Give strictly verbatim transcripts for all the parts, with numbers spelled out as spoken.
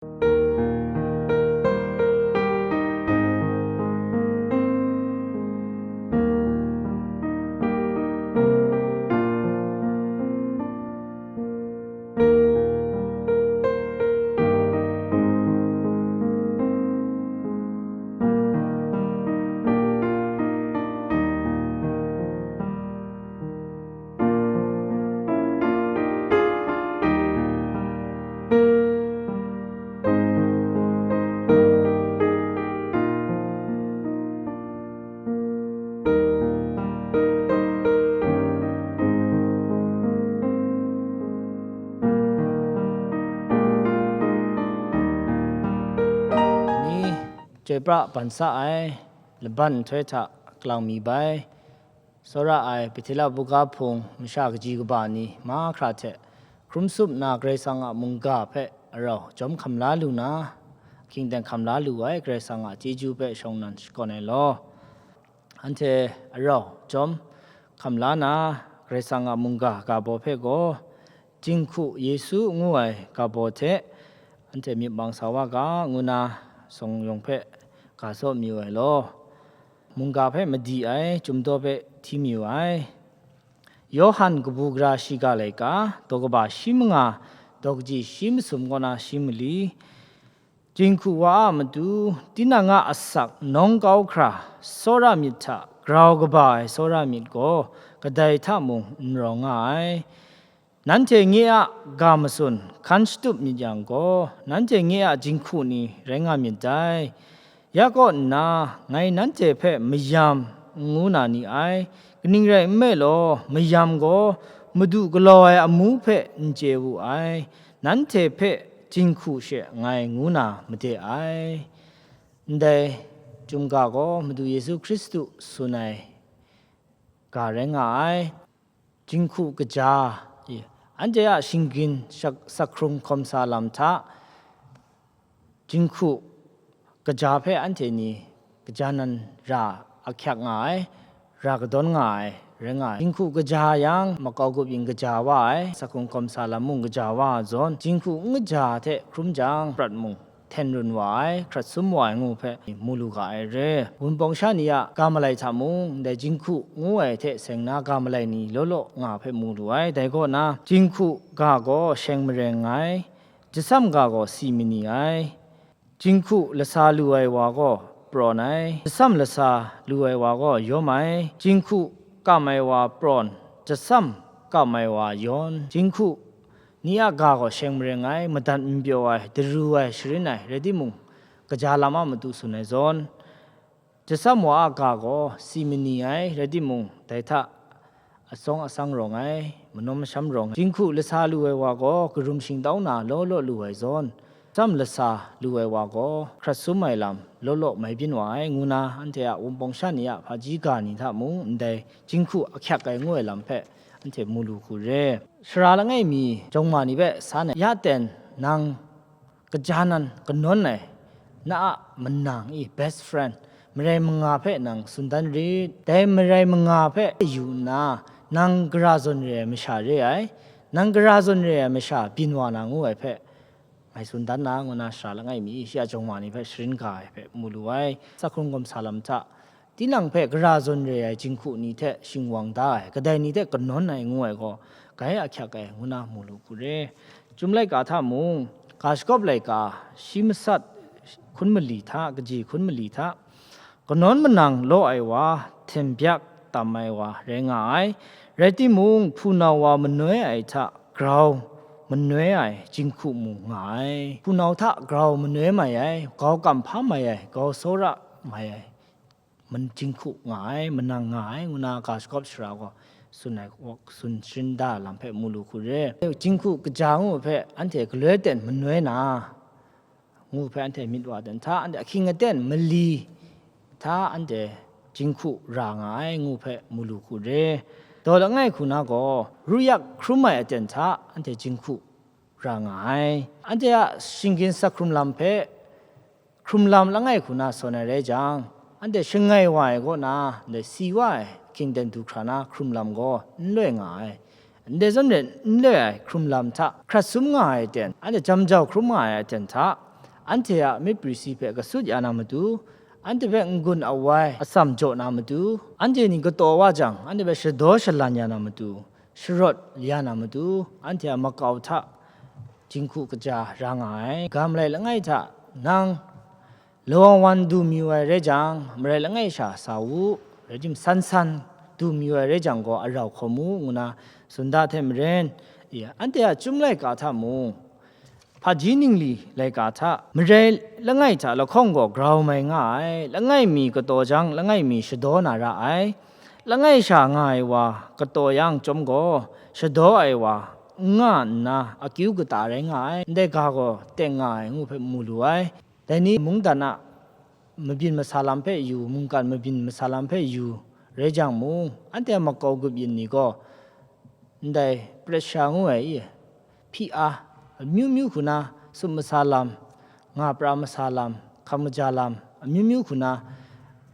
Ni chyoi pra ban sa ai laban nhtoi hta kalang mi bai. Tsawra ai Bethela buga hpung masha kaji kaba ni mahkra hte hkrum tsup nna Karai Kasang a mungga hpe arau jawm hkam la lu na, hkying ten hkam la lu ai Karai Kasang a chyeju hpe shawng nnan shakawn ai law, anhte arau jawm hkam la na, Karai Kasang a mungga ga baw hpe gaw, Jinghku Yesu ngu ai ga baw hte anhte myit mang sa wa ga, ngu na sawng yawng hpe ga tsaw mayu ai law, mungga hpe madi ai, chyum daw hpe hti mayu ai. Yawhan kabu gara shiga laika, daw kaba shi manga, daw kaji shi masum kaw na shi mali, Jinghku wa a matu, tinang a asak nawng kau hkra tsawra myit hta grau kaba ai tsawra myit gaw kadai hta mung n rawng nga ai. Nanhte nye a ga matsun hkan shatup myit yang gaw, nanhte nye a jinghku ni rai nga myit dai. Ya kaw nna, ngai nanhte hpe mayam n ngu na ni ai, kaning rai nme law, mayam gaw madu galaw ai amu hpe n chye wu ai, nanhte hpe jinghku she ngai ngu na made ai. Ndai chyum ga gaw Madu Yesu Hkristu tsun ai ga rai nga ai. Jinghku kaja, anhte a shinggyim sak-, sakhkrung hkawm sa lam hta, jinghku kaja hpe anhte ni kaja nan ra ahkyak nga ai, ra kadawn nga ai rai nga ai. Jinghku kaja yang, makau gup yin kaja wa ai, sakhkrung hkawm sa lam mung kaja wa ai zawn, jinghku n kaja hte hkrum jang, prat mung hten run wa ai, hkrat sum wa ai ngu hpe mu lu ga ai re. Wunpawng sha ni a ga malai hta mung, ndai jinghku ngu ai hte seng na ga malai ni law law nga hpe mu lu ai. Dai kaw na, jinghku ga gaw sheng mareng ai, jasam ga gaw si mani ai. Jinghku lasa lu ai wa gaw prawn ai, jasam lasa lu ai wa gaw yawm ai. Jinghku kam ai wa prawn, jasam kam ai wa yawn. Jinghku ni a ga gaw sheng mareng ai, madat n pyaw ai, daru ai, sharin ai, rai timung, kaja lam a matu tsun ai zawn, jasam wa a ga gaw si mani ai, rai timung, dai hta atsawng asang rawng ai, manom masham rawng ai. Jinghku lasa lu ai wa gaw karum shingtau na law law lu ai zawn, jasam lasa lu ai wa gaw hkrat sum ai lam law law mai byin wa ai, ngu na anhte a Wunpawng sha ni a hpaji ga ni hta mung ndai jinghku ahkyak ai ngu ai lam hpe anhte mu lu hku re. Sara langai mi jawng ma ni hpe san ai, ya ten nang kaja nan kanawn ai, na a manang i, best friend, marai manga hpe nang tsun dan rit. Dai marai manga hpe yu nna, nang gara zawn re ai masha re ai, nang gara zawn re ai masha byin wa na ngu ai hpe, ngai tsun dan na, ngu na sara langai mi shi a jawng ma ni hpe sharin ga ai hpe mu lu ai. Sakhkrung hkawm sa lam hta, tinang hpe gara zawn re ai jinghku ni hte shingwang da ai, kadai ni hte kanawn ai ngu ai gaw, gai ahkyak ai ngu na mu lu hku re. Chyum laika hta mung, ga shagawp laika, shi masat hkun mali hta, kaji hkun mali hta, kanawn manang law ai wa, hten byak tam ai wa rai nga ai. Rai timung, hpunau wa manoi ai hta grau manoi ai jinghku mung nga ai. Hpunau hta grau manoi mai ai, gau kam hpa mai ai, gau tsawra mai ai, man-, jinghku nga ai, manang nga ai, ngu na ga shagawp sara gaw tsun ai, tsun sharin da lam hpe mu lu hku re. Jinghku kaja ngu hpe anhte galoi ten manoi na, ngu hpe anhte myit wa dan hta, anhte ahkying aten mali hta anhte jinghku ra nga ai ngu hpe mu lu hku re. Daw langai hku na gaw, ruyak hkrum ai aten hta anhte jinghku ra nga ai. Anhte a shinggyim sak hkrum lam hpe hkrum lam langai hku na sawn ai rai jang, anhte shangai wa ai kaw na, ndai si wa ai ahkying aten du hkra na hkrum lam gaw n loi nga ai. Ndai zawn rai n loi ai hkrum lam hta hkrat sum nga ai aten, anhte jam jau hkrum nga ai aten hta, anhte a myit prisi hpe kasut ya na matu, anhte hpe n-gun awai atsam jaw na matu, anhte ni kataw wa jang, anhte hpe shadaw shalan ya na matu, sharawt ya na matu, anhte a makau hta jinghku kaja ra nga ai. Ga marai langai hta nang lawang wan du mayu ai rai jang, marai langai sha sa u, rai tim, san san du mayu ai rai jang gaw, arau hkawm u, ngu na tsun da hte maren, i, anhte a chyum laika hta mung, hpaji ningli laika hta, marai langai hta lahkawng gaw grau mai nga ai. Langai mi kataw jang, langai mi shadaw na ra ai. Langai sha nga ai wa kataw yang chyawm gaw, shadaw ai wa n nga nna, akyu kata rai nga ai. Ndai ga gaw teng nga ai, ngu hpe mu lu ai. Dai ni mungdan a mabyin masa lam hpe yu, mungkan mabyin masa lam hpe yu rai jang mung, anhte a makau grup yin ni gaw, ndai pressure ngu ai i, hpyi a, amyu myu hku na sup masa lam, nga pra masa lam, hkam kaja lam, amyu myu hku na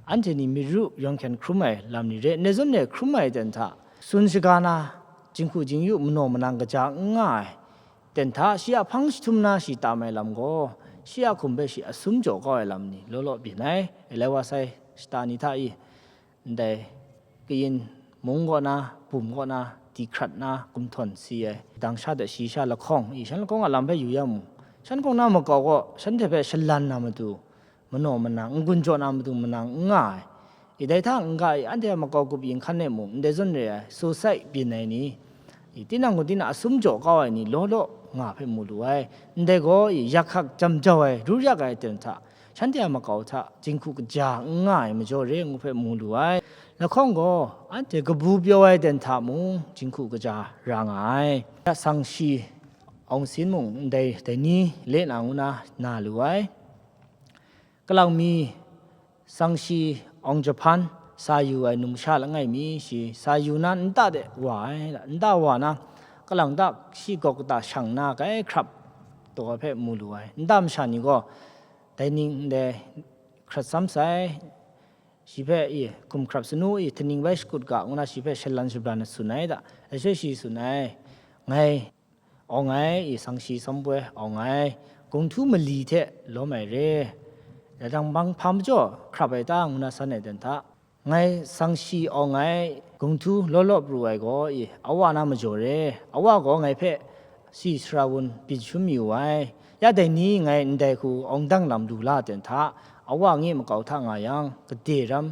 anhte ni myit ru yawng hkyen hkrum ai lam ni re, ndai zawn re hkrum ai ten hta, tsun shaga na, jinghku jingyu manaw manang kaja n nga ai ten hta, shi a hpang jahtum na shi tam ai lam gaw, shi a hkum hpe shi asum jaw kau ai lam ni law law byin ai. Elai wa sai shata ni hta i, ndai kayin mung kaw na, bum kaw na, di hkrat na, gumhtawn si ai, dang sha de shi sha lahkawng i, shan lahkawng a lam hpe yu ya mu, shan hkawng na makau gaw, shanhte hpe shalan na matu, manaw manang, n-gun jaw na matu manang n nga ai. I, dai hta n-ga i, anhte a makau grup yin hkan e mung, ndai zawn re ai, suicide byin ai ni, i, tinang gaw tinang asum jaw kau ai ni law law nga hpe mu lu ai. Ndai gaw i, yak hkak jam jau ai, ru yak ai ten hta, shanhte a makau hta jinghku kaja n nga ai majaw re, ngu hpe mu lu ai. Lahkawng gaw, anhte kabu pyaw ai ten hta mung, jinghku kaja ra nga ai. Ya sang shi awng sin mung ndai, dai ni le na ngu na na lu ai. Kalang mi, sang shi awng jahpan sa yu ai numsha langai mi shi, sa yu na nta de wa ai, nta wa na, kalang ta shi gawk kata shang na, grai hkrap taw ai hpe mu lu ai. Nta masha ni gaw, dai ning ndai hkrat sam sai, shi hpe, i, hkum hkrap sanu, i, htaning bai shakut ga, ngu na shi hpe shalan shabran tsun ai da, ashe shi tsun ai, ngai awng ai, i, sang shi sawm poi awng ai, gung htu mali hte lawm ai re, dai dang bang hpa majaw hkrap ai ta, ngu na san ai ten hta, ngai sang shi awng ai, gung htu law law pru ai gaw, i, awa na majaw re, awa gaw ngai hpe si sara wun byin shum yu ai. Ya dai ni ngai ndai hku awng dang lam lu la ten hta, awa nge makau hta nga yang, gade ram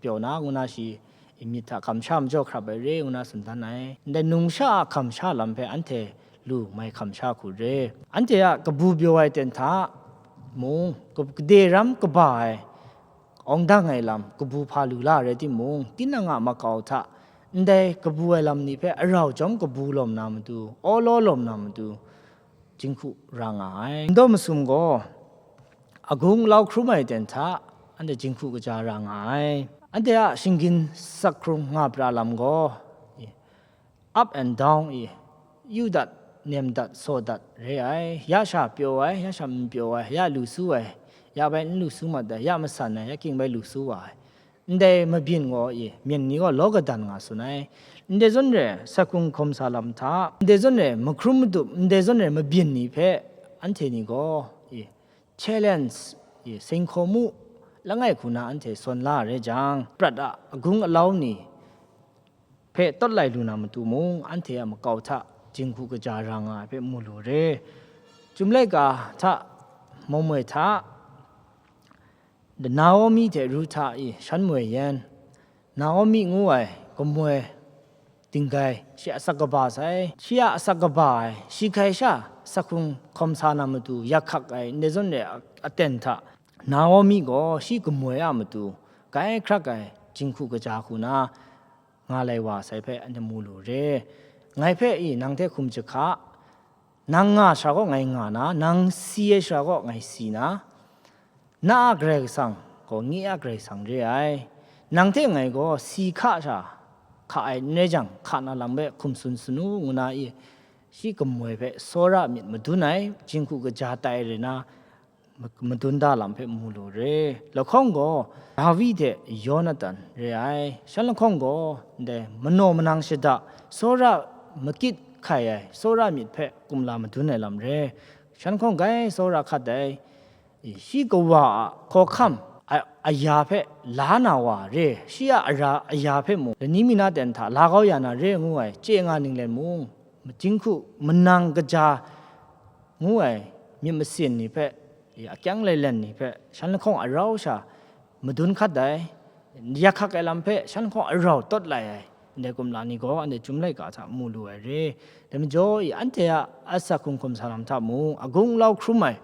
pyaw na, ngu na shi myit hta hkam sha majaw hkrap ai re, ngu na tsun dan ai. Ndai numsha a hkam sha lam hpe anhte lu mai hkam sha hku re. Anhte a kabu pyaw ai ten hta mung, ka-, gade ram kaba ai, awng dang ai lam kabu hpa lu la rai timung, tinang a makau hta ndai kabu ai lam ni hpe arau chyawm kabu lawm na matu, awlaw lawm na matu, jinghku ra nga ai. Ndaw masum gaw agung alau hkrum ai ten hta, anhte jinghku kaja ra nga ai. Anhte a shinggyim sak hkrung nga pra lam gaw, up and down i, yu dat, nem dat, saw dat re ai. Ya sha pyaw ai, ya sha n pyaw ai, ya lu su ai, ya bai n lu su mat ai, ya masan ai, ya king bai lu su wa ai. Ndai mabyin gaw i, myen ni gaw law kadan nga tsun ai. Ndai zawn re, sak hkrung hkawm sa lam hta, ndai zawn re, mahkrum madup, ndai zawn re, mabyin ni hpe anhte ni gaw i, challenge, i, seng hkaw mu, langai hku na anhte sawn la ai rai jang, prat a agung alau ni hpe tawt lai lu na matu mung, anhte a makau hta jinghku kaja ra nga ai hpe mu lu re. Chyum laika hta mawmoi hta, Naomi hte Ruhta i shan moi yan, Naomi ngu ai gamoi dinggai, shi asak kaba sai, shi a asak kaba ai, shi hkai sha sak hkrung hkawm sa na matu yak hkak ai, ndai zawn re a, aten hta, Naomi gaw shi gamoi a matu grai hkrak ai jinghku kaja hku na nga lai wa sai hpe anhte mu lu re. Ngai hpe i nang hte hkum jahka, nang nga sha gaw ngai nga na, nang si ai sha gaw ngai si na, na a Karai Kasang gaw nye a Karai Kasang re ai. Nang hte ngai gaw si hka sha hka ai n rai jang, hka na lam hpe hkum tsun sanu, ngu na i, shi gamoi hpe tsawra myit madun ai, jinghku kaja tai rai na, ma-, madun da lam hpe mu lu re. Lahkawng gaw Dawi hte Yonatan re ai. Shan lahkawng gaw ndai manaw manang shada, tsawra makit hkai ai, tsawra myit hpe kumla madun ai lam re. Shan hkawng grai tsawra hkat ai, Shi kawa a hkawhkam a, aya hpe la na wa re, shi a ara aya hpe mung lani mi na ten hta la kau ya na re ngu ai chye nga ninglen mung, jinghku manang kaja ngu ai myit masin ni hpe, akyang lailen ni hpe shan lahkawng arau sha madun hkat ai, yak hkak ai lam hpe shan lahkawng arau tawt lai ai, ndai kumla ni gaw anhte Chyum laika hta mu lu ai re. Dai majaw i, anhte a asak hkrung hkum sa lam hta mung, agung lau hkrum ai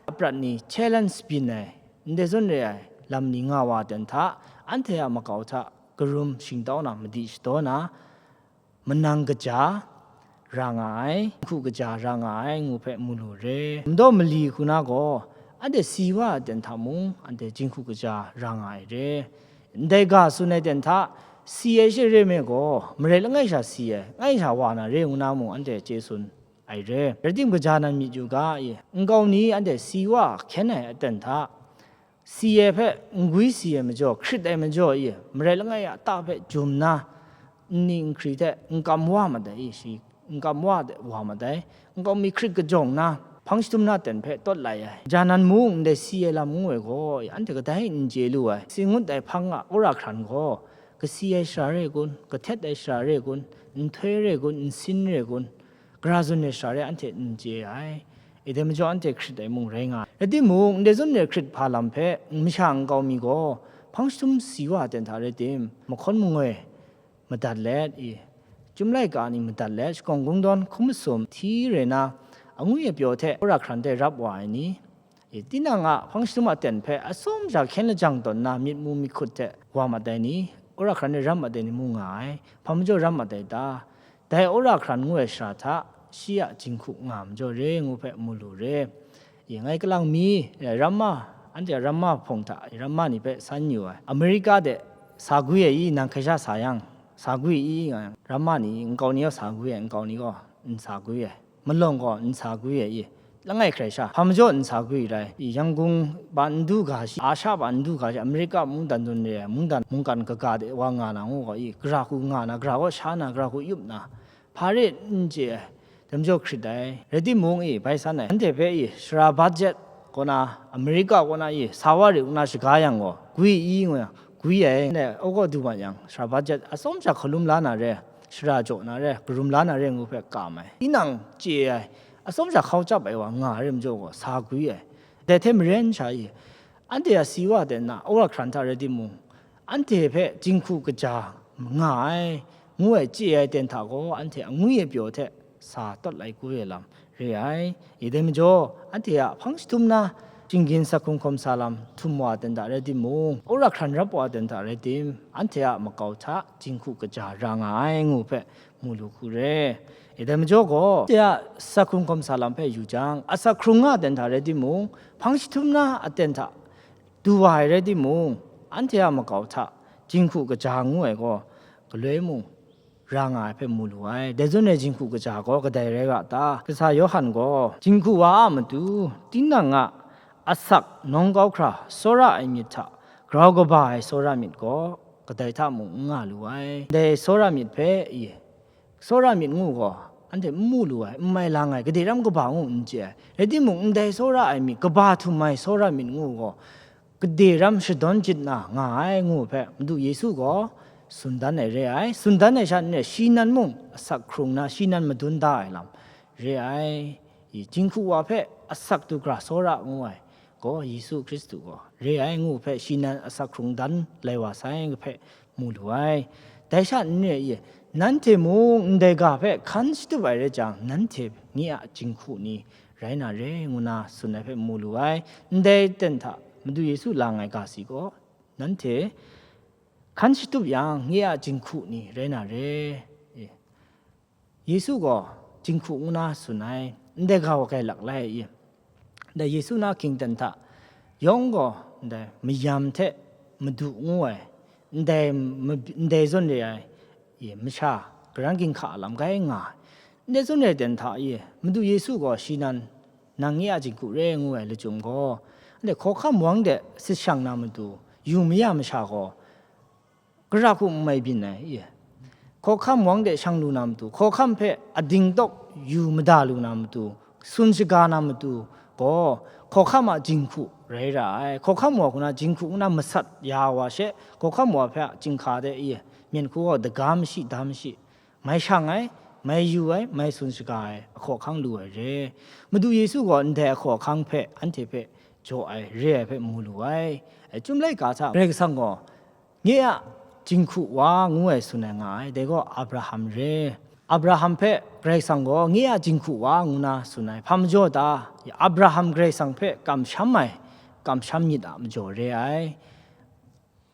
aprat ni challenge byin ai, ndai zawn re ai lam ni nga wa ten hta, anhte a makau hta karum shingtau na, madi shadaw na, manang kaja ra nga ai, jinghku kaja ra nga ai ngu hpe mu lu re. Madaw mali hku na gaw, anhte si wa ai ten hta mung, anhte jinghku kaja ra nga ai re. Ndai ga tsun ai ten hta, si ai she re me gaw, marai langai sha si ai, langai sha wa na re ngu na mung, anhte chye tsun ai re. Rai tim, kaja nan myit yu ga, i, nkau ni anhte si wa hkyen ai aten hta, si ai hpe n gwi si ai majaw, hkrit ai majaw, i, marai langai a ta hpe jum na, nni nhkri hte n kam wa mat ai, i, shi n kam wa de wa mat ai, nkau mi hkrit kajawng na, hpang jahtum na ten hpe tawt lai ai. Kaja nan mung ndai si ai lam ngu ai gaw, i, anhte kadai n chye lu ai. Si ngut ai hpang a wora hkran gaw, kasi ai sara re kun, kahtet ai sara re kun, nhtoi re kun, nsin re kun, gara zun ai sara re anhte n chye ai. I, dai majaw anhte hkrit ai mung rai nga ai. Rai timung, ndai zawn re hkrit hpa lam hpe masha nkau mi gaw, hpang jahtum si wa ten hta rai tim, mahkawn mangoi madat let, i, Chyum laika ni madat let, shakawn kungdawn hkum masum hti re na, angwi apyaw hte wora hkran hte rap wa ai ni, i, tinang a hpang jahtum aten hpe atsawm sha hkyen lajang tawn na myit mu myit hkut hte wa mat ai ni, wora hkran hte rap mat ai ni mung nga ai. Hpa majaw rap mat ai ta? Dai wora hkran ngu ai sara hta shi a jinghku nga majaw re ngu hpe mu lu re. I, ngai kalang mi, e, ramma, anhte a ramma hpawng hta, e, ramma ni hpe san yu ai. Amerika de sa gwi ai i, nang hkrai sha sa yang, sa gwi i, nga yang, ramma ni nkau ni gaw sa gwi ai, nkau ni gaw n sa gwi ai, malawng gaw n sa gwi ai i, langai hkrai sha, hpa majaw n sa gwi rai i, Yangon ba n du ga shi, Asha ba n du ga shi, Amerika mungdan dun re ai, mungdan mungkan kaga de wa nga na ngu gaw i, gara hku nga na, gara kaw sha na, gara hku yup na, hpa re n chye ai, dai majaw hkrit ai. Rai timung i, bai san ai, anhte hpe i, sara budget kaw na, Amerika kaw na i, sa wa rit nna shaga yang gaw, gwi i ngu yang, gwi ai, ne, o kaw du mat yang, sara budget atsawm sha hkalum la na re, shara jaw na re, karum la na re ngu hpe kam ai. Tinang chye ai, atsawm sha hkau chyap ai wa nga ai re majaw gaw, sa gwi ai. Dai hte maren sha i, anhte a si wa ten na, wora hkran hta rai timung, anhte hpe jinghku kaja nga ai, ngu ai chye ai ten hta gaw, anhte angwi ai pyaw hte sa tawt lai kau ai lam re ai. I, dai majaw, anhte a hpang jahtum na shinggyim asak hkrung hkawm sa lam htum wa ten hta rai timung, wora hkran rap wa ten hta rai tim, anhte a makau hta jinghku kaja ra nga ai ngu hpe mu lu hku re. I, dai majaw gaw, anhte a asak hkrung hkawm sa lam hpe yu jang, asak hkrung nga ten hta rai timung, hpang jahtum na aten hta du wa ai rai timung, anhte a makau hta jinghku kaja ngu ai gaw, galoi mung ra nga ai hpe mu lu ai. Dai zawn re jinghku kaja gaw kadai rai ga ta? Kasa Yawhan gaw, jinghku wa a matu, tinang a asak nawng kau hkra tsawra ai myit hta grau kaba ai tsawra myit gaw, kadai hta mung n nga lu ai. Dai tsawra myit hpe, i, tsawra myit ngu gaw, anhte n mu lu ai, n mai lang ai, gade ram kaba ngu n chye ai. Rai timung, ndai tsawra ai myit, kaba htum ai tsawra myit ngu gaw, gade ram shadawn jit na nga ai ngu hpe, Madu Yesu gaw tsun dan ai re ai. Tsun dan ai sha n re, shi nan mung asak hkrung na, shi nan madun da ai lam re ai. I, jinghku wa hpe asak du hkra tsawra ngu ai gaw, Yesu Hkristu gaw re ai ngu hpe, shi nan asak hkrung dan lai wa sai hpe mu lu ai. Dai sha n re i, nanhte mung ndai ga hpe hkan shatup ai rai jang, nanhte nye a jinghku ni rai na re, ngu na tsun ai hpe mu lu ai. Ndai ten hta Madu Yesu lang ai ga si gaw, nanhte hkan shatup yang, nye a jinghku ni rai na re. E, Yesu gaw jinghku ngu na tsun ai, ndai ga wa kai lak lai i? Ndai Yesu na hkingten hta yawng gaw ndai mayam hte madu ngu ai, ndai ma-, ndai zawn re ai, i, masha karan ginhka a lam kai nga ai. Ndai zawn re ten hta i, Madu Yesu gaw shi nan, nang nye a jinghku re ngu ai lachyum gaw, anhte hkawhkam wang de sit shang na matu, yu maya masha gaw, gara hku n mai byin ai, i? Hkawhkam wang de shang lu na matu, hkawhkam hpe ading tawk yu mada lu na matu, sun shaga na matu gaw, hkawhkam a jinghku rai ra ai. Hkawhkam wa hku na jinghku ngu na masat ya wa she, hkawhkam wa hpe a chyinghka de i, myen hku gaw daga mashi, da mashi, mai shang ai, mai yu ai, mai tsun shaga ai, ahkaw ahkang lu ai re. Madu Yesu gaw ndai ahkaw ahkang hpe anhte hpe jaw ai, re ai hpe mu lu ai. Ai, Chyum laika hta Karai Kasang gaw nye a jinghku wa ngu ai tsun ai nga ai, dai gaw Abraham re. Abraham hpe Karai Kasang gaw nye a jinghku wa ngu na tsun ai. Hpa majaw ta? Abraham Karai Kasang hpe kamsham ai, kamsham myit a majaw re ai.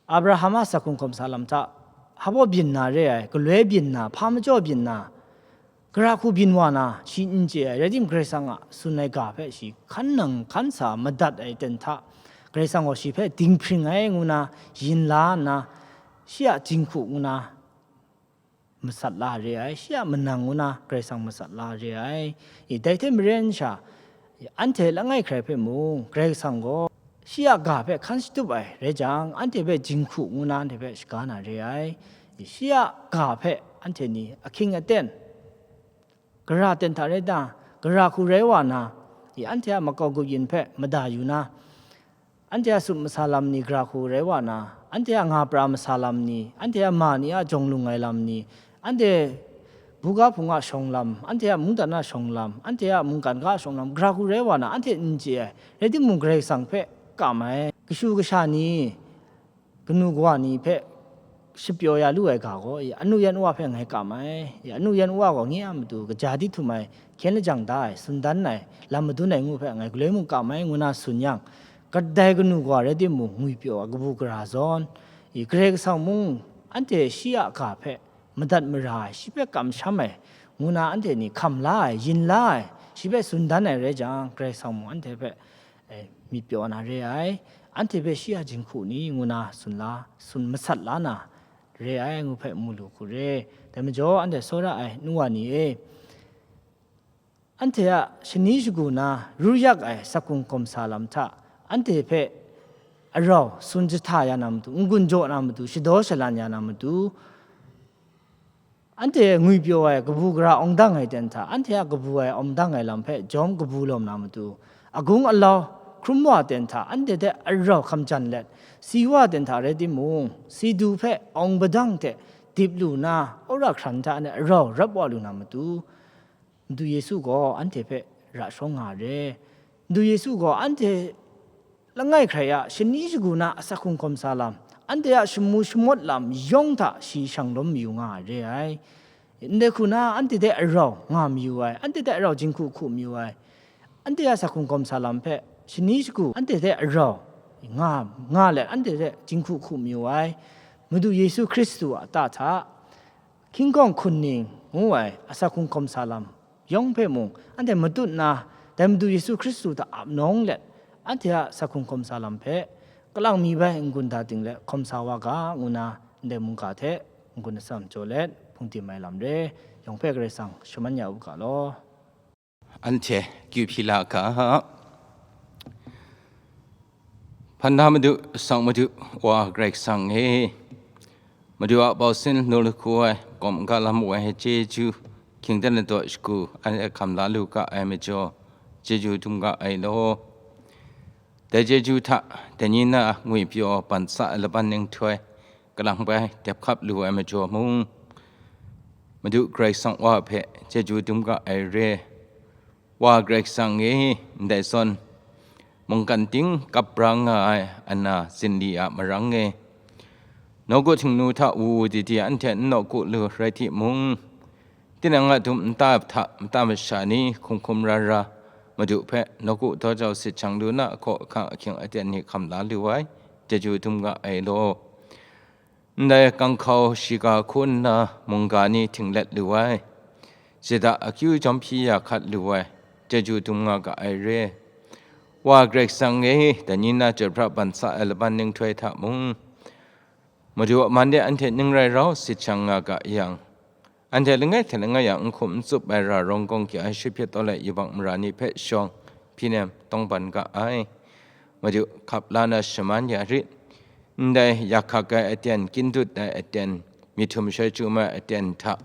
Abraham a sakhung hkawm sa lam hta, hpa baw byin na re ai, galoi byin na, hpa majaw byin na, gara hku byin wa na, shi n chye ai, rai timung, Karai Kasang a tsun ai ga hpe shi hkan nang hkan sa madat ai ten hta, Karai Kasang gaw shi hpe dinghpring ai ngu na yin la nna, shi a jinghku ngu na masat la re ai, shi a manang ngu na Karai Kasang masat la re ai. I, dai hte maren sha, anhte langai hkrai hpe mung, Karai Kasang gaw shi a ga hpe hkan shatup ai rai jang, anhte hpe jinghku ngu na anhte hpe shaga na re ai. I, shi a ga hpe anhte ni ahkying aten, gara ten hta rai ta, gara hku rai wa na, i, anhte a makau grup yin hpe mada yu na, anhte a sup masa lam ni gara hku rai wa na, anhte a nga pra masa lam ni, anhte a ma ni a jawng lung ai lam ni, anhte buga hpung a shawng lam, anhte a mungdan a shawng lam, anhte a mungkan ga a shawng lam, gara hku rai wa na, anhte n chye ai, rai timung, Karai Kasang hpe kam ai, kashu kasha ni, kanu kawa ni hpe shapyaw ya lu ai ga gaw, i, anu yan uwa hpe ngai kam ai. I, anu yan uwa gaw nye a matu kaja di htum ai, hkyen lajang da ai, tsun dan ai, lam madun ai ngu hpe ngai galoi mung kam ai, ngu na tsun yang, kadai kanu kawa rai timung, ngwipyaw ai kabu gara zawn, i, Karai Kasang mung anhte shi a ga hpe madat mara ai, shi hpe kamsham ai, ngu na anhte ni hkam la ai, yin la ai, shi hpe tsun dan ai rai jang, Karai Kasang mung anhte hpe, e, myit pyaw na re ai, anhte hpe shi a jinghku ni ngu na tsun la, tsun masat la na re ai ngu hpe mu lu hku re. Dai majaw, anhte tsawra ai nu wa ni e, anhte a shani shagu na ru yak ai sakhung hkawm sa lam hta, anhte hpe arau tsun jahta ya na matu, n-gun jaw na matu, shadaw shalan ya na matu, anhte ngwipyaw ai kabu gara awng dang ai ten hta, anhte a kabu ai awng dang ai lam hpe jawm kabu lawm na matu, agung alau hkrum wa ten hta, anhte hte arau hkam jan let, si wa ten hta rai timung, si du hpe awng padang hte dip lu na, wora hkran hta anhte arau rap wa lu na matu, Madu Yesu gaw anhte hpe ra shawng nga re. Madu Yesu gaw anhte langai hkrai a shani shagu na asak hkungga hkawm sa lam, anhte a shamu shamawt lam yawng hta shi shang lawm mayu nga ai re ai. Ndai hku na anhte hte arau nga mayu ai, anhte hte arau jinghku hku mayu ai. Anhte a asak hkungga hkawm sa lam hpe shani shagu anhte hte arau nga, nga let anhte hte jinghku hku mayu ai. Madu Yesu Hkristu a ta hta, hkying hkawng hkun ning ngu ai asak hkungga hkawm sa lam yawng hpe mung, anhte matut nna, dai Madu Yesu Hkristu hta ap nawng let, anhte a asak hkungga hkawm sa lam hpe kalang mi bai n-gun da ting let hkawm sa wa ga, ngu na ndai mungga hte n-gun atsam jaw let, hpungdim ai lam re, yawng hpe Karai Kasang shaman ya u ga law. Anhte kyu hpyi la ga. Hpan da Madu, sang Madu, Wa Karai Kasang e, Madu a bau sin lu lahku ai, kawm ga lam wai ai chyeju, hkying dan ladaw shagu, anhte hkam la lu ga ai majaw, chyeju dum ga ai law. Dai chyeju hta, dai ni na ngwi pyaw ban sa ai laban ning htoi, kalang bai dep hkap lu ai majaw mung, Madu Karai Kasang Wa hpe chyeju dum ga ai re. Wa Karai Kasang e, ndai zawn, mungkan ting kap bra nga ai ana zinli a marang e, nawku htingnu hta wu wu di di anhte n nawku lu rai timung, tinang a dum nta hta mata masha ni hkum hkum ra ra Madu hpe nawku daw jau sit jang lu na, ahkaw ahkang ahkying aten ni hkam la lu ai, chyeju dum ga ai law. Ndai ganghkau shiga hku nna mungga ni htinglet lu ai, shada akyu jawm hpyi ya hkat lu ai, chyeju dum nga ga ai re. Wa Karai Kasang e, dai ni na chyoi pra ban sa ai laban ning htoi hta mung, Madu a man de anhte ning rai rau sit jang nga ga yang, anhte langai hte langai a n hkum n tsup ai ra rawng kawng kya ai shut hpyit tawlai yubak mara ni hpe shawng hpyi nem tawng ban ga ai. Madu hkap la na shaman ya rit. Ndai yak hkak ai aten, kyin dut ai aten, myit htum shoi chyum ai aten hta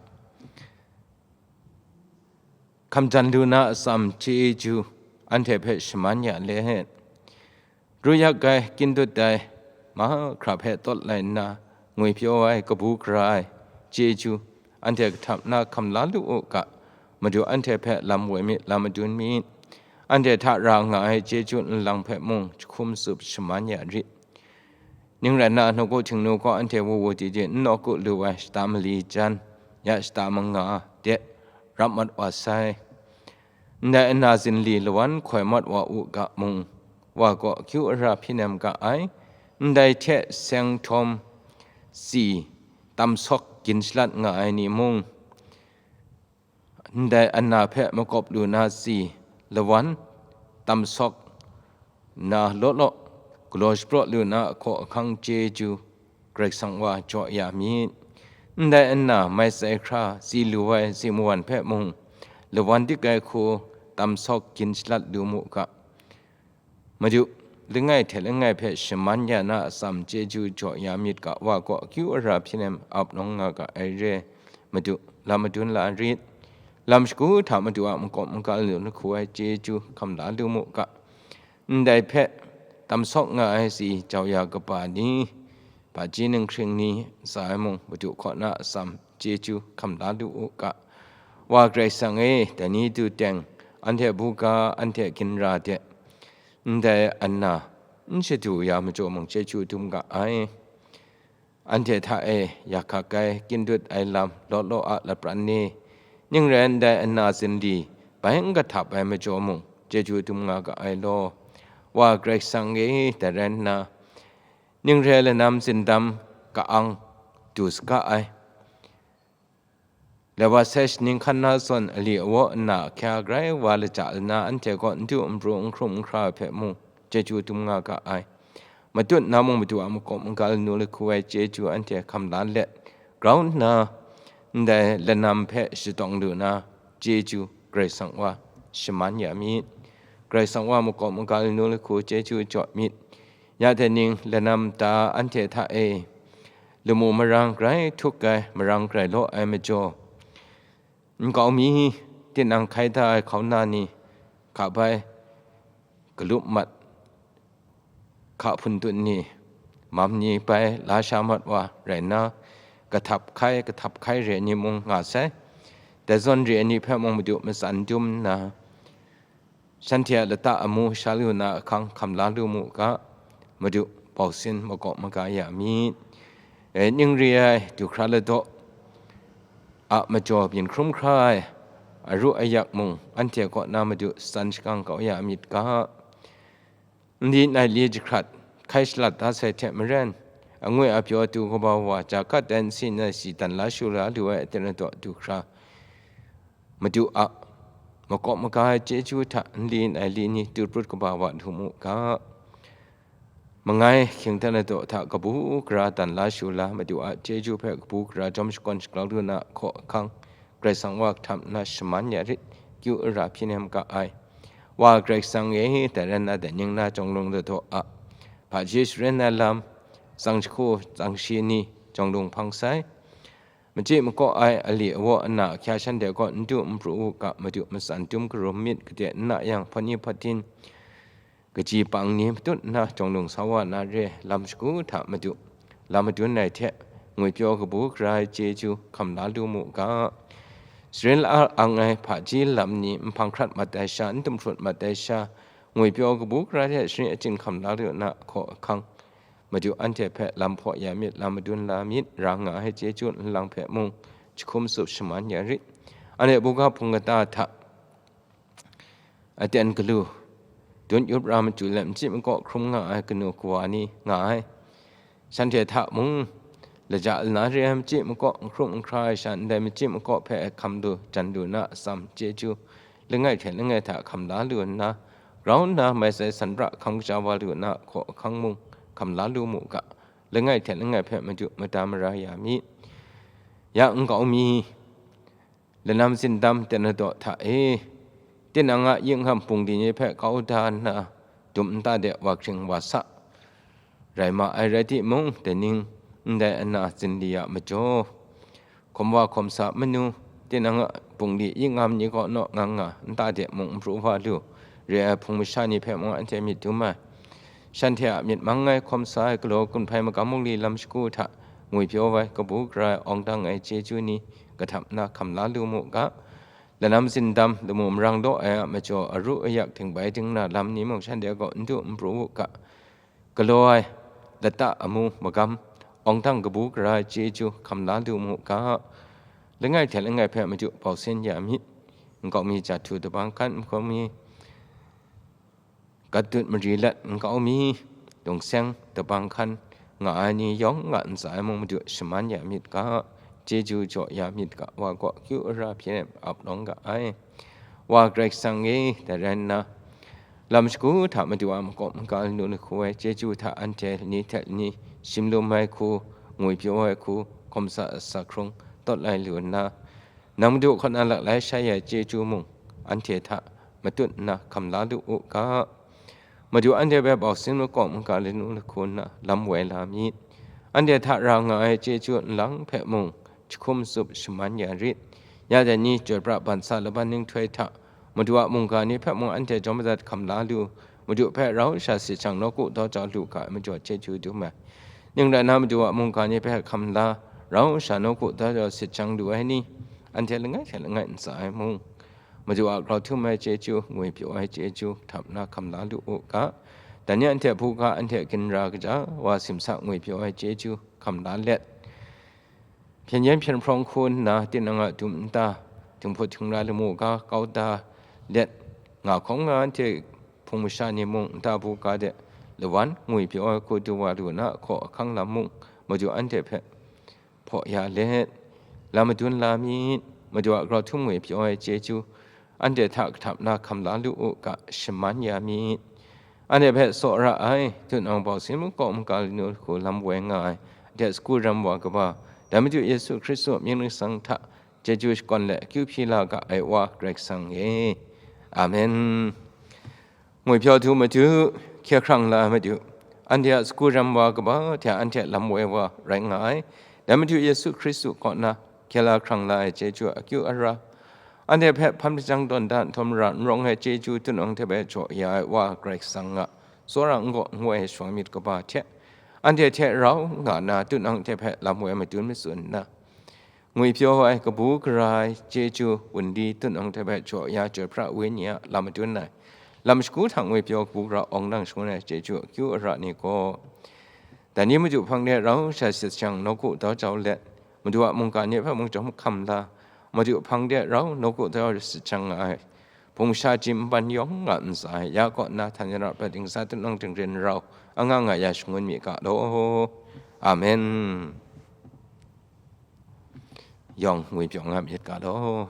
hkam jan lu na atsam chyeju anhte hpe shaman ya let, ru yak ai, kyin dut ai, mahkra hpe tawt lai nna, ngwipyaw ai, kabu gara ai, chyeju, anhte kahtap na hkam la lu u ga, Madu anhte hpe lam woi myit, lam madun myit, anhte hta ra nga ai chyeju nlang hpe mung jahkum tsup shaman ya rit. Ning rai nna, nawku Htingnu gaw anhte wu wu di di n nawku lu ai shata mali jan, ya shata manga de rap mat wa sai. Ndai ana zinli lawan hkoi mat wa u ga mung, wa gaw akyu ara hpyi nem ga ai, ndai hte seng htawm si tam sawk gin shalat nga ai ni mung, ndai ana hpe makawp lu na si lawan tam sawk na law law, galaw shapraw lu na ahkaw ahkang chyeju Karai Kasang wa jaw ya myit. Ndai nna, mai sai hkra si lu ai si mawan hpe mung, lawan dik ai hku tam sawk gin shalat lu mu ga. Madu, langai hte langai hpe shaman ya na atsam chyeju jaw ya myit ga, wa gaw akyu ara hpyi nem ap nawng nga ga ai re. Madu, lam madun la rit. Lam shagu hta Madu a makawp magal lu lahku ai chyeju hkam la lu mu ga. Ndai hpe tam sawk nga ai si jau ya kaba ni, hpaji ninghkring ni tsa ai mung, Madu kaw na atsam chyeju hkam la lu u ga. Wa Karai Kasang e, dai ni du teng, anhte buga, anhte ginra de, ndai ana n shadu ya majaw mung chyeju dum ga ai. Anhte hta e yak hkak ai, kyin dut ai lam, law law a lapran ni, ning rai ndai ana zinli bai n kahtap ai majaw mung, chyeju dum nga ga ai law. Wa Karai Kasang e, dai rai nna, ning re lanam zindam ka-ang du saga ai. Lawa sai shaning hkan na zawn ali awa nna ahkya grai wa laja lana anhte gaw n du n pru n hkrum n hkra ai hpe mung chyeju dum nga ga ai. Matut na mung Madu a makawp magal nu lahku ai chyeju anhte hkam la let, grau nna ndai lanam hpe shadawng lu na chyeju Karai Kasang wa shaman ya myit. Karai Kasang wa makawp magal nu lahku chyeju jaw myit. Ya dai ning lanam ta anhte hta e, lamu marang grai htuk ai, marang grai law ai majaw, nkau mi, tinang hkai da ai hkauna ni, hka bai, galup mat, hka hpun tun ni, mam ni bai la sha mat wa rai nna, kahtap hkai, kahtap hkai re ni mung nga sai. Dai zawn re ni hpe mung Madu matsan dum nna, shanhte a lata amu sha lu na ahkang hkam la lu mu ga, Madu bau sin makawp maga ya myit. E, ning re ai du hkra ladaw a majaw byin hkrum hkra ai, aru ayak mung anhte kaw na Madu tsan shakang kau ya myit ga. Nli nai li jahkrat hkai shalat da sai hte maren, angwi apyaw du kaba wa ja gat ai nsin ai si dan la shu la lu ai aten ladaw du hkra, Madu a makawp maga ai chyeju hta nli nai li ni du prut kaba wa lu mu ga. Mangai hkying dan ladaw hta kabu gara dan la shu la, Madu a chyeju hpe kabu gara jawm shakawn shaklau lu na hkaw ahkang, Karai Kasang wa kahtap nna shaman ya rit, kyu ara hpyi nem ga ai. Wa Karai Kasang e, dai rai nna dai ning na jawng lung ladaw a, hpaji sharen ai lam, tsang jahku tsang shi ni jawng lung hpang sai. Machyi makaw ai ali awa ana ahkya shanhte gaw n du n pru u ga, Madu matsan dum karum myit, kade n na yang hpawt ni hpawt din, kaji pang ni matut nna jawng lung sa wa na re, lam shagu hta Madu, lam madun ai hte, ngwipyaw kabu gara ai chyeju hkam la lu mu ga. Sarin la ang ai hpaji lam ni nhpang hkrat mat ai sha, n dumhkrut mat ai sha, ngwipyaw kabu gara hte sharin achyin hkam la lu na hkaw ahkang, Madu anhte hpe lam hpaw ya myit, lam madun la myit, ra nga ai chyeju nlang hpe mung jahkum tsup shaman ya rit. Anhte buga hpung kata hta aten galu, dun yup ra matu let, machyi makaw hkrum nga ai kanu kawa ni nga ai. Shanhte hta mung, laja lana re ai machyi makaw n hkrum n hkra ai sha, ndai machyi makaw hpe hkam lu, jan lu na atsam chyeju, langai hte langai hta hkam la lu nna, grau nna mai sai san pra hkam kaja wa lu na hkaw ahkang mung hkam la lu mu ga, langai hte langai hpe Madu mada mara ya myit. Ya nkau mi, lanam zindam ten ladaw hta e, tinang a yingham bungli ni hpe kau da nna, dum nta de wa hkring wa sa. Rai ma ai rai timung, dai ning ndai ana zinli a majaw, hkawm wa hkawm sa manu, tinang a bungli yingham ni kaw naw nga nga, nta de mung n pru wa lu, re ai hpung masha ni hpe mung anhte myit dum ai. Shanhte a myit mang ai hkawm sa ai galaw gun hpai magam mungli lam shagu hta ngwipyaw ai kabu gara ai awng dang ai chyeju ni kahtap na hkam la lu mu ga. Lanam zindam lamu marang law ai a majaw aru ayak dingbai dingna lam ni mung shanhte kaw n du n pru u ga. Galaw ai lata amu magam, awng dang kabu gara ai chyeju hkam la lu mu ga. Langai hte langai hpe Madu bau sin ya myit. Nkau mi jahtu dabang hkan, nkau mi gat dut mari lat, nkau mi dungseng dabang hkan nga ai ni yawng nga ntsa ai mung Madu shaman ya myit ga, chyeju jaw ya myit ga, wa kaw akyu ara hpyi ap lawng ga ai. Wa Karai Kasang e, dai rai nna, lam shagu hta Madu a makawp maga lanu lahku ai chyeju hta anhte lani hte lani shim lum ai hku, ngwipyaw ai hku, hkawm sa sa hkrung tawt lai lu nna, nang Madu kaw na laklai shai ai chyeju mung anhte hta matut nna hkam la lu u ga. Madu anhte hpe bau sin makawp maga lanu lahku nna lam woi la myit. Anhte hta ra nga ai chyeju nlang hpe mung jahkum tsup shaman ya rit. Ya dai ni, chyoi pra ban sa laban ninghtoi hta, Madu a mungga ni hpe mung anhte jawm madat hkam la lu, Madu hpe rau sha sit jang nawku daw jau lu ga ai majaw chyeju dum ai. Ning rai nna, Madu a mungga ni hpe hkam la, rau sha nawku daw jau sit jang lu ai ni, anhte langai hte langai ntsa ai mung, Madu a grau htum ai chyeju, ngwipyaw ai chyeju, htap na hkam la lu u ga. Dan ni anhte hpu ga, anhte ginra kaja wa simsa ngwipyaw ai chyeju hkam la let, hpyen yen hpyen hprawng hku nna, tinang a dum nta, dinghput dingra lamu ga kau da let, nga hkawng nga anhte hpung masha ni mung nta bu ga de lawan ngwipyaw ai hku du wa lu na, hkaw ahkang lam mung Madu anhte hpe hpaw ya let, lam madun la myit. Madu a grau htum ngwipyaw ai chyeju, anhte hta kahtap na hkam la lu u ga, shaman ya myit. Anhte hpe tsaw ra ai, tunang bau sin makawp maga lanu lahku lam woi nga ai, anhte sagu ram wa kaba, dai Madu Yesu Hkristu mying ningsang hta chyeju shakawn let akyu hpyi la ga ai Wa Karai Kasang e. Amen. Ngwipyaw du Madu, hkye hkrang la ai Madu, anhte a sagu ram wa kaba hte anhte lam woi wa rai nga ai, dai Madu Yesu Hkristu kaw na hkye la hkrang la ai chyeju akyu ara, anhte hpe hpam lajang tawn da nhtawm ra n rawng ai chyeju tunang hte hpe jaw ya ai Wa Karai Kasang a tsawra n gaw n woi ai shawng myit kaba hte, anhte hte rau nga na tunang hte hpe lam woi madun matsun nna, ngwipyaw ai kabu gara ai chyeju wunli tunang hte hpe jaw ya, Chyoi pra Wenyi a lam madun ai, lam shagu hta ngwipyaw kabu gara awng dang shangun ai chyeju akyu ara ni gaw, dai ni Madu hpang de rau sha sit jang nawku daw jau let, Madu a mungga ni hpe mung jawm hkam la, Madu hpang de rau nawku daw sit jang nga ai, hpung sha jim npan yawng nga ntsa ai, ya kaw nna htan ya ra, pra dingsa tunang dingren rau anga nga ya shangun mi ga law. Amen. Yawng ngwipyaw nga myit ga law.